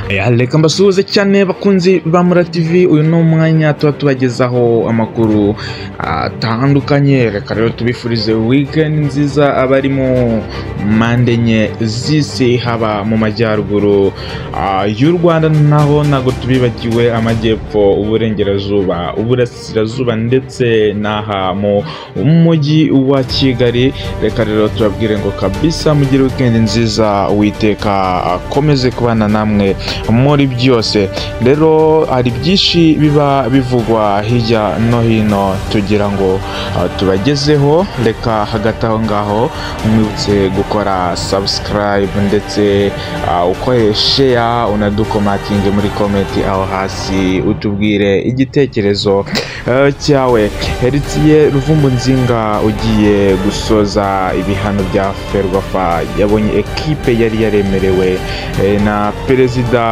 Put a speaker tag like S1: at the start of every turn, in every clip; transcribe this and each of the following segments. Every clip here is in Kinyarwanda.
S1: Reka mbasuhuze cyane bakunzi ba Mura TV. Uyu ni umwanya tuba tubagezaho amakuru atandukanye. Reka rero tubifurize weekend nziza abari mu mpande enye z'isi, haba mu majyaruguru y'u Rwanda, naho ntabwo tubibagiwe amajyepfo, uburengerazuba, uburasirazuba ndetse n'aha mu mujyi wa Kigali. Reka rero tubabwire ngo kabisa mugire weekend nziza, Uwiteka akomeze kubana namwe muri byose. Rero hari byinshi biba bivugwa hirya no hino tugira ngo tubagezeho. Reka hagati aho ngaho mwibutse gukora subscribe ndetse ukore share, unadukomatinge muri comment aho hasi utubwire igitekerezo cyawe. Heritier Ruvumbu Nzinga ugiye gusoza ibihano bya Ferwafa yabonye ekipe yari yaremerewe na Perezida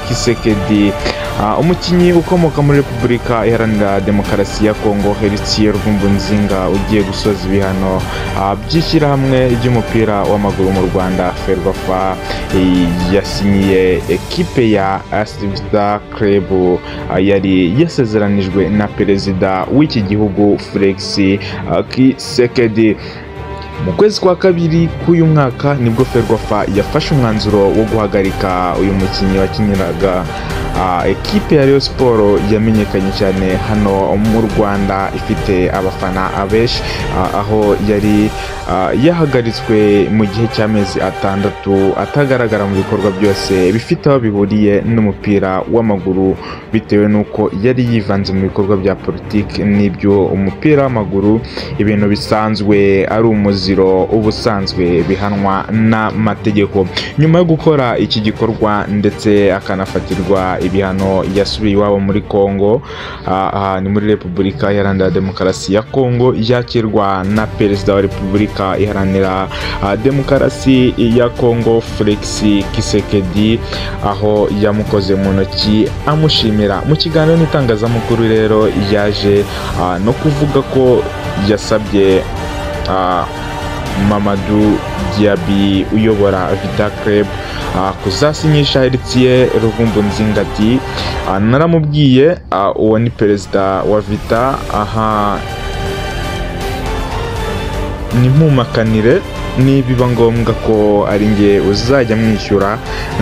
S1: Kisekedi. Umukinnyi ukomoka muri Repubulika Iharanira Demokarasi ya Kongo, Heritier Ruvumbu Nzinga, ugiye gusoza ibihano by'ishyirahamwe ry'umupira w'amaguru mu Rwanda Ferwafa, yasinyiye ekipe ya AS Vita Club yari yasezeranijwe na perezida w'iki gihugu Felix Kisekedi. Mu kwezi kwa kabiri k'uyu mwaka nibwo Ferwafa yafashe umwanzuro wo guhagarika uyu mukinnyi wakiniraga ekipe ya Rayon Sports yamenyekanye cyane hano mu Rwanda, ifite abafana abenshi, aho yari yahagaritswe mu gihe cy'amezi 6 atagaragara mu bikorwa byose bifite aho bihuriye n'umupira w'amaguru, bitewe n'uko yari yivanze mu bikorwa bya politiki n'ibyo umupira w'amaguru, ibintu bisanzwe ari umuziro ubusanzwe bihanwa n'amategeko. Nyuma yo gukora iki gikorwa ndetse akanafatirwa ibihano, yasubiye iwabo muri Kongo, ni muri Repubulika Iharanira Demokarasi ya Kongo, yakirwa na Perezida wa Repubulika Iharanira Demokarasi ya Kongo Felix Kisekedi, aho yamukoze mu ntoki amushimira. Mu kiganiro n'itangazamakuru rero yaje no kuvuga ko yasabye Mamadou Diaby uyobora Vita Club kuzasinyisha Heritier Ruvumbu Nzinga. Ati naramubwiye, uwo ni perezida wa Vita, aha nimpumakanire, nibiba ngombwa ko ari nge uzajya mwishyura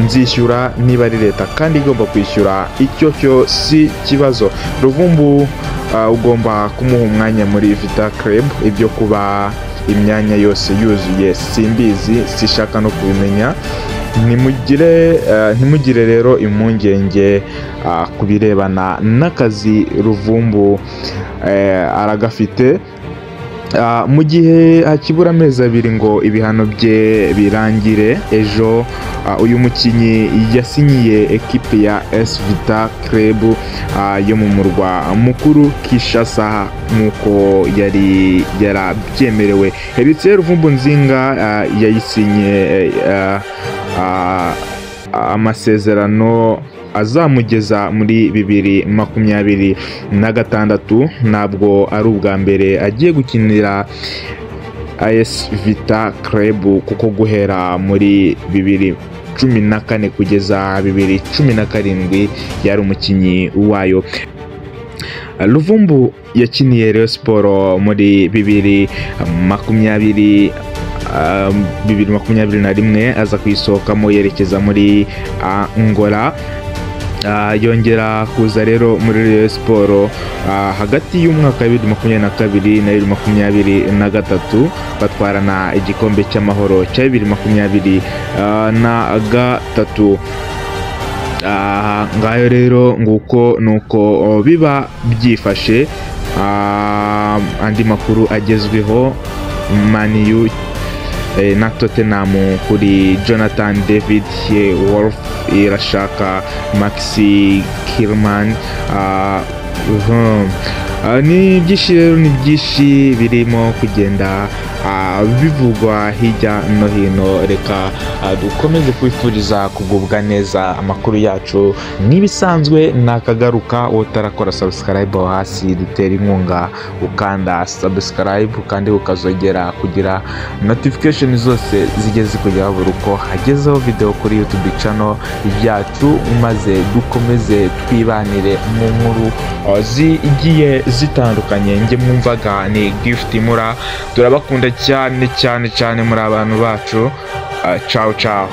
S1: nzishyura, niba ari leta kandi igomba kwishyura icyo cyo si kibazo. Ruvumbu ugomba kumuha umwanya muri Vita Club, ibyo kuba imyanya yose yuzuye simbizi, sishaka no kubimenya. Ntimugire rero impungenge ku birebana n'akazi Ruvumbu aragafite. Mu gihe hakibura amezi 2 ngo ibihano bye birangire, ejo uyu mukinnyi yasinyiye ekipe ya AS Vita Club yo mu murwa mukuru Kinshasa nk'uko yari yarabyemerewe. Heritier Ruvumbu Nzinga yayisinye amasezerano azamugeza muri 2026. Ntabwo ari ubwa mbere agiye gukinira AS Vita Club, kuko guhera muri 2014 kugeza 2017 yari umukinnyi wayo. Ruvumbu yakiniye Rayon Sports muri 2020, 2021, aza kuyisohokamo yerekeza muri Angola. Yongera kuza rero muri Rayon Sports hagati y'umwaka wa 2022 na 2023, batwarana igikombe cy'amahoro cya 2023. Ngayo rero nguko nuko biba byifashe. Andi makuru agezweho, Man U na Tottenham kuri Jonathan David, Wolf irashaka Maxi Kilman. Ni byinshi rero, ni byinshi birimo kugenda bivugwa hirya no hino. Reka dukomeze kwifuriza kugubwa neza. Amakuru yacu nk'ibisanzwe nakagaruka. Utarakora subscribe aho hasi, dutera inkunga ukanda subscribe kandi ukazogera kugira notification zose zijye zikugeraho buri uko hagezeho video kuri YouTube channel yacu, maze dukomeze twibanire mu nkuru zigiye zitandukanye. Njye mwumvaga ni Gift Mura. Turabakunda cyane cyane cyane, muri abantu bacu. Ciao ciao.